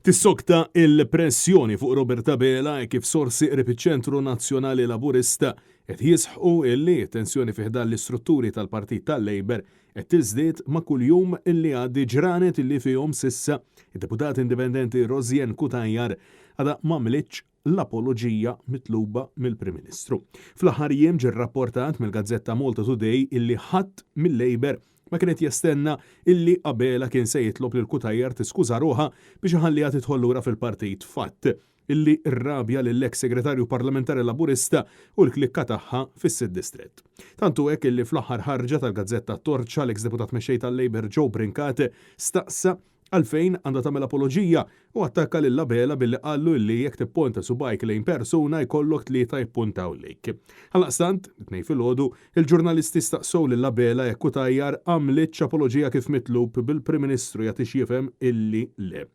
Tissokta il-pressjoni fuq Robert Abela hekk kif sorsi qrib iċ-Ċentru Nazzjonali Laburista qed jisħqu illi t-tensjoni fi ħdan l-istrutturi tal-Partit tal-Labour qed tiżdied ma' kull jum illi jgħaddi ġranet illi fihom s'issa id-Deputat Indipendenti Rosianne Cutajar għadha m'għamlitx l-apoloġija mitluba mill-Prim Ministru. Fl-aħħar jiem ġie rrapportat mill-gazzetta Malta Today illi ħadd mil-Labour ma kien qed jestenna illi Abela kien se jitlob lil Cutajar tiskuża ruħha biex iħalliha tidħol lura fil-partit fatt illi rrabja lill-eks Segretarju Parlamentari Laburista u l-klikka tagħha fis-sitt distrett. Tant hu hekk illi fl-aħħar ħarġa tal-gazzetta Torċa l-eks Deputat Mexxej tal-Labour Joe Brincat staqsa Għalfejn għandha tagħmel apoloġija? U attakka lil Abela billi qallu illi jekk tipponta subgħajk lejn persuna jkollok tlieta jippuntaw lejk. Għaldaqstant, it-Tnejn filgħodu, il-ġurnalisti staqsew lil Abela jekk Cutajar għamlitx apoloġija kif mitlub bil-Prim Ministru jagħti x'jifhem illi le.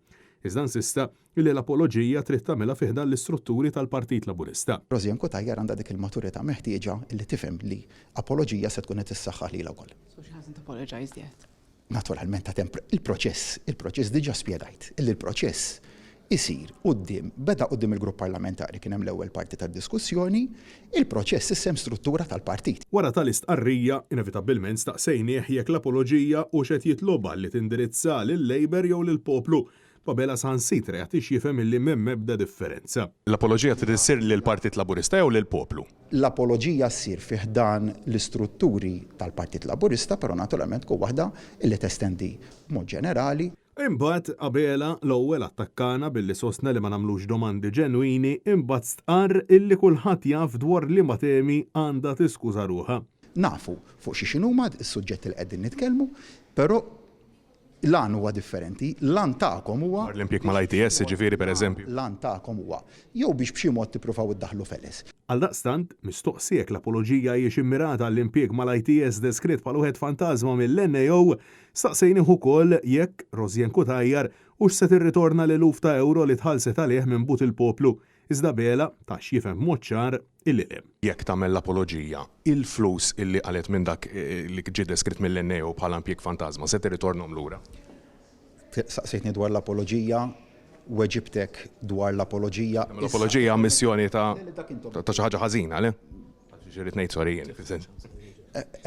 Iżda insista illi l-apoloġija trid tagħmilha fi ħdan l-istrutturi tal-Partit Laburista. Rosianne Cutajar għandha dik il-maturità meħtieġa illi tifhem li apoloġija se tkun qed issaħħaħ lilha wkoll. So she hasn't apologised yet? Naturalment għad hemm il-proċess, il-proċess diġà spjegajt illi l-proċess isir quddiem, beda quddiem il-grupp parlamentari kien hemm l-ewwel parti tad-diskussjoni, il-proċess issa hemm struttura tal-partit. Wara tali stqarrija, inevitabbilment staqsejnieh jekk l-apoloġija hux qed jitlobha li tindirizza lil-Labour jew lill-poplu B'Abela saħansitra jagħti x'jifhem illi m'hemm ebda differenza. L-apoloġija trid issir lill-Partit Laburista jew lill-poplu? L-apoloġija ssir fi ħdan l-istrutturi tal-Partit Laburista, però naturalment tkun waħda illi testendi b'mod ġenerali. Imbagħad Abela l-ewwel attakkana billi sostna li ma nagħmlux domandi ġenwini imbagħad stqarr illi kulħadd jaf dwar liema temi għandha tiskuża ruħha. Nafu fuq xiex inhuma s-suġġetti li qegħdin nitkellmu, però L-għan huwa differenti. L-għan tagħkom huwa. Dwar l-impjieg mal-ITS, jiġifieri, pereżempju. L-għan tagħkom huwa jew biex b'xi mod tippruvaw iddaħħlu feles. Għaldaqstant, mistoqsi jekk l-apoloġija hijiex immirata għall-impjieg mal-ITS deskritt bħala wieħed fantażma mill-NAO, staqsejnih ukoll jekk Rosianne Cutajar hux se tirritorna l-eluf ta' ewro li tħallset għalih minn but il-poplu. Iżda Abela ta x'jifhem b'mod ċar illi le. Jekk tagħmel l-apoloġija, il-flus illi qalgħet minn dak li ġie deskritt mill-NAO bħala impjieg fantażma se tirritornhom lura? Saqsejtni dwar l-apoloġija, weġibtek dwar l-apoloġija. Imma l-apoloġija hija ammissjoni ta' ta' xi ħaġa ħażina, le? Għax irrid ngħid sorry jien, fis-sens.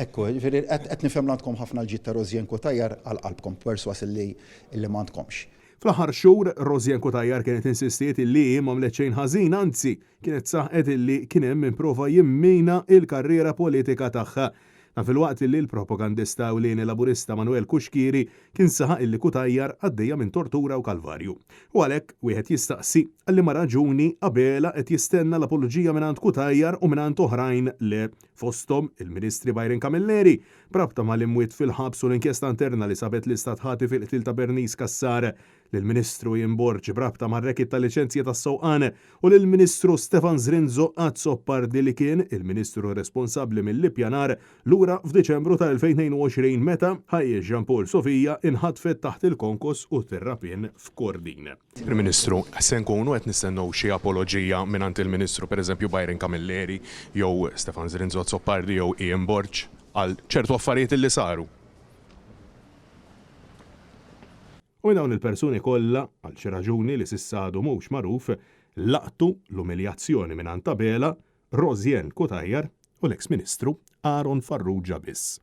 Ekku, jiġifieri qed nifhem li għandkom ħafna l-ġid ta' Rosianne Cutajar għal qalbkom, persważ illi m'għandkomx. Fl-aħħar xhur, Rosianne Cutajar kienet insistiet illi hi m'għamlet xejn ħażin, anzi, kienet saħqet illi kien hemm min prova jimmina l-karriera politika tagħha. Dan filwaqt illi l-propagandista ewlieni Laburista Manuel Cuschieri kien saħaq illi Cutajar għaddejja minn tortura u kalvarju. U għalhekk, wieħed jistaqsi għal liema raġuni Abela qed jistenna l-apoloġija mingħand Cutajar u mingħand oħrajn le, fosthom il-Ministri Byron Camilleri, B'rabta mal-imwiet fil-ħabs u l-inkjesta interna li sabet l-Istat ħati fil-qtil ta' Bernice Cassar, lill-Ministru Ian Borg b'rabta mar-racket ta' liċenzji tas-sewqan u lill-Ministru Stefan Zrinzo Azzopardi li kien il-Ministru responsabbli mill-ippjanar lura f'Diċembru tal-2022 meta ħajjet Jean Paul Sofia inħatfet taħt il-konkos u t-terrapien f'Kordin. Prim Ministru, se nkunu qed nistennew xi apoloġija mingħand il-Ministru, pereżempju Byron Camilleri jew Stefan Zrinzo Azzopardi jew Ian Borg għal ċertu affarijiet illi saru? U minn dawn il-persuni kollha, għal xi raġuni li s'issa għadu mhux magħruf, laqtu l-umiljazzjoni mingħand Abela, Rosianne Cutajar u l-eks Ministru Aaron Farrugia biss.